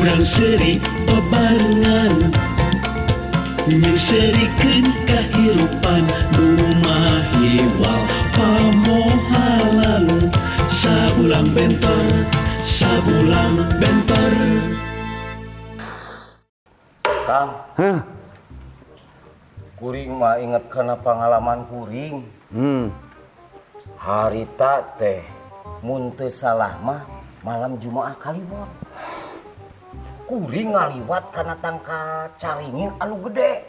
Urang seuri babarengan, Nyeungseurikeun kahirupan nu mahiwal pamohalan. Sabulang bentor, sabulang bentor. Kang, Hah? Kuring mah inget kana pengalaman kuring. Harita teh mun teu salah mah malam Jumaah Kaliwon. Kuring ngaliwat kana tangkal caringin anu gede.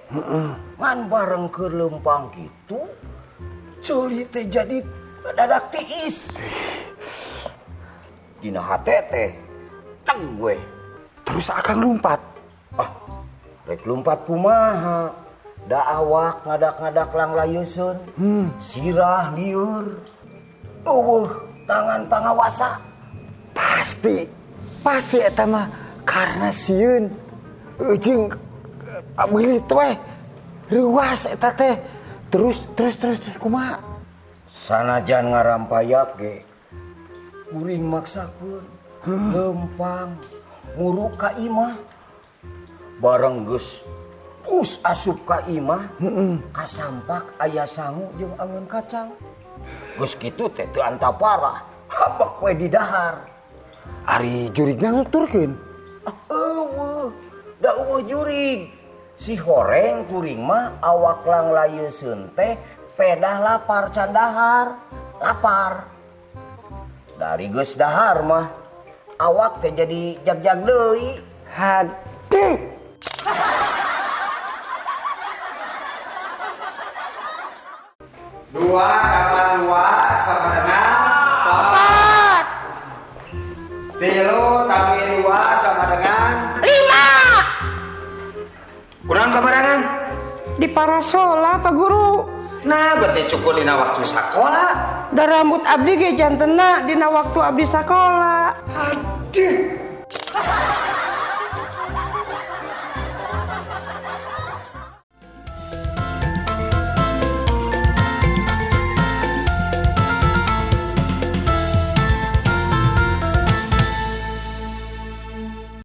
Ngan bareng keur leumpang kitu, ceuli teh jadi dadak tiis. Dina hate teh teng gue. Terus akang lompat? Ah, rek lumpat kumaha? Da awak ngadak-ngadak langlayeuseun. Sirah lieur. Euweuh tangan pangawasa. Pasti. Pasti eta mah karena sieun jeung beulit we. Reuas eta teh. Terus, terus, terus, terus kumaha? Sanajan ngarampayak ge, kuring maksakeun lempang muruk ka imah. Bareng geus pus asup ka imah, kasampak aya sangu jeung angeun kacang. Geus kitu teh teu antaparah, habak we di dahar. Ari jurigna nuturkeun? Ah, euweuh, da euweuh jurig. Si horeng kuring mah awak langlayeuseun teh pedah lapar, can dahar. Lapar. Dari geus dahar mah awak teh jadi jag-jag deui. Haduh. Dua tambah dua sama dengan 4. 3 tambah 2 sama dengan 5. Kurang keberangan? Di parasola, Pak Guru. Nah, berarti cukup dina waktu sekolah. Da rambut abdi ge jantena dina waktu abdi sakola. Aduh.